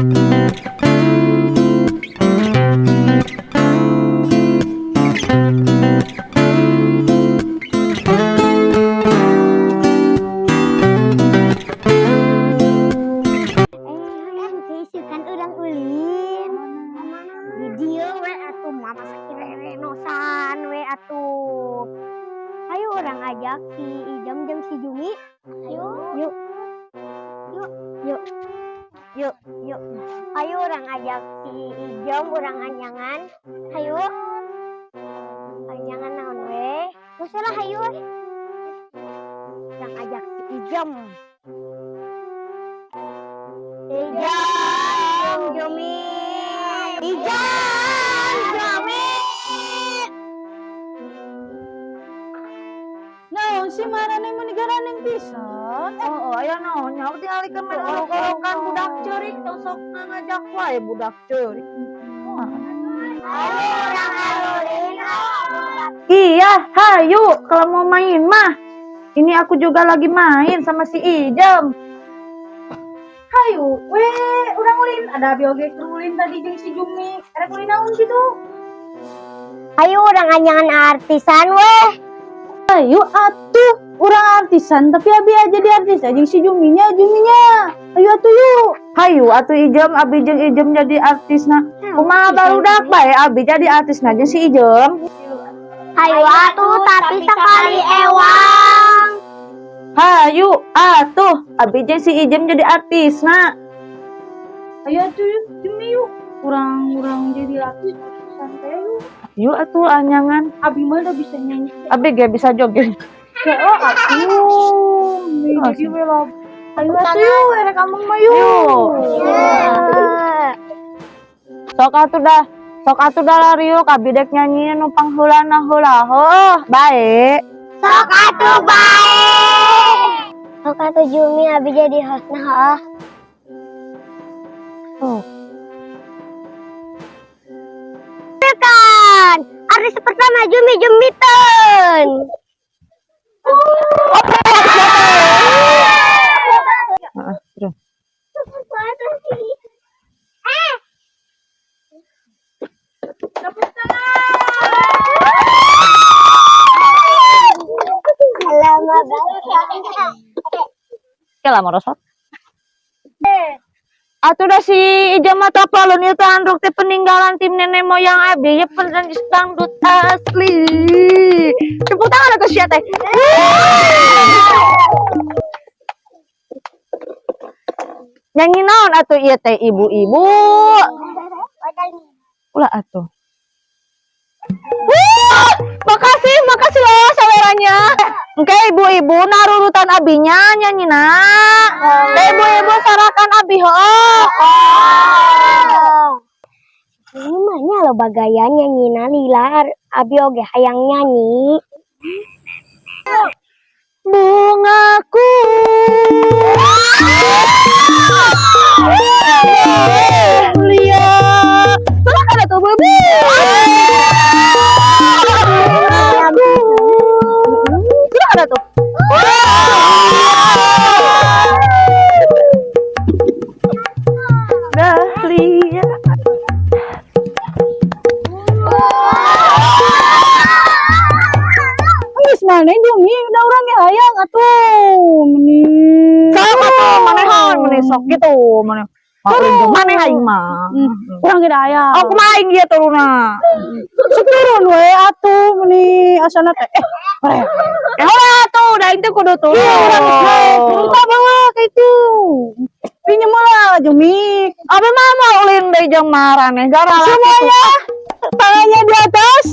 Eh, kan urang ulin. Di dieu we atuh, mama sakieu we atuh. Ayo urang ajak si Ijam jeung si Jumi. Ayo. Yuk. Yuk, yuk. Yuk, yuk. Ayo urang ajak si Ijam, urang anyangan. Ayo. Anyangan naon we? Geus lah, hayu we. Urang ajak si Ijam. Ijam, Jumi. Ijam, Jumi. Naon sih maraneh meni garaneng pisan? Oh, aya naon nya, tingali ke main orok-orokan budak ceurik, tong sok ngajak wae budak ceurik. Ayo urang arulin. Iya, hayu kalau mau main mah. Ini aku juga lagi main sama si Ijem. Hayu, we urang ulin, ada abi oge keur ulin tadi jeung si Jumi. Erek ulin naon kitu? Ayo urang anyangan artisan weh. Ayo atuh, urang artisan, tapi abi aja jadi artis aja jeung si Juminya, Juminya. Ayo atuh yuk. Hayu atuh Ijem, abi jeung Ijem jadi artisna. Kumaha barudak bae abi jadi artisna jeung si Ijem. Hayu atuh, tapi sekali ewang. Hayu atuh, abi jeung si Ijem jadi artisna. Ayo atuh yuk, Jumi yuk. Urang urang jadi artis santai yuk. Yuk atuh anyangan. Abi mah udah bisa nyanyi. Abi ge bisa joget. Ya oh atuh, jadi we lah. Ayo atuh yuk, erek ameng mah yuk. Sok atuh dah. Sok atuh dah lariuk, abi dek nyanyi nu pangheulana heula. Heuh, bae. Sok atuh bae. Sok atuh Jumi, abi jadi hostna heuh. Oh. Kan artis pertama Jumi Jumitan. Heeh, terus. Eh, Tepuk tangan. Lama banget. Oke lah merosot. Atuh dah si Ijem mah tapalun ieu teh andruk teh peninggalan tim nenek moyang abi ya, penyanyi dangdut asli. Tepuk tangan atuh sia teh. Nyanyi naon atuh ieu teh, ibu-ibu? Ulah atuh. Wuh, makasih, makasih loh sawerannya. Oke, ibu-ibu narurutan abinya nyanyi nak. Oke, ibu-ibu sarakan abi ho. Ini mah nya lo bagayan nyanyi lila, abi oge hayang nyanyi. Bungaku. Mulia. Silakan atuh, Bu. Bungaku. Silakan atuh. Dahlia. Geus maneh Jumi, udah urang ge hayang atuh. Meni. Sok atuh manehan, meni sok gitu maneh. Maklum jeung maneh aing mah. Urang ge da hayang. Oh, kumaha aing ieu turunna? Sok turun we atuh meni asana teh. Eh, ore. Eh, ora atuh, da aing teh kudu turun. Iya, urang geus naik. Turun ka bawah ka itu. Pinjem lah Jumi. Abi mah mau ulin deui jeung maraneh gara Semuanya tangannya di atas.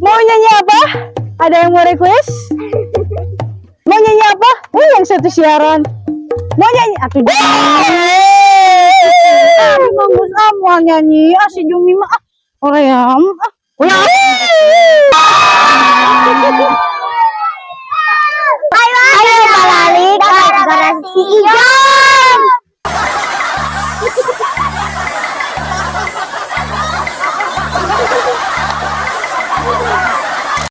Mau nyanyi apa? Ada yang mau request? Mau nyanyi apa? Oh, yang satu siaran. Mau nyanyi? Atuh Abi mah geus ah moal nyanyi. Ah si Jumi mah ah. Hoream ah. Ulah.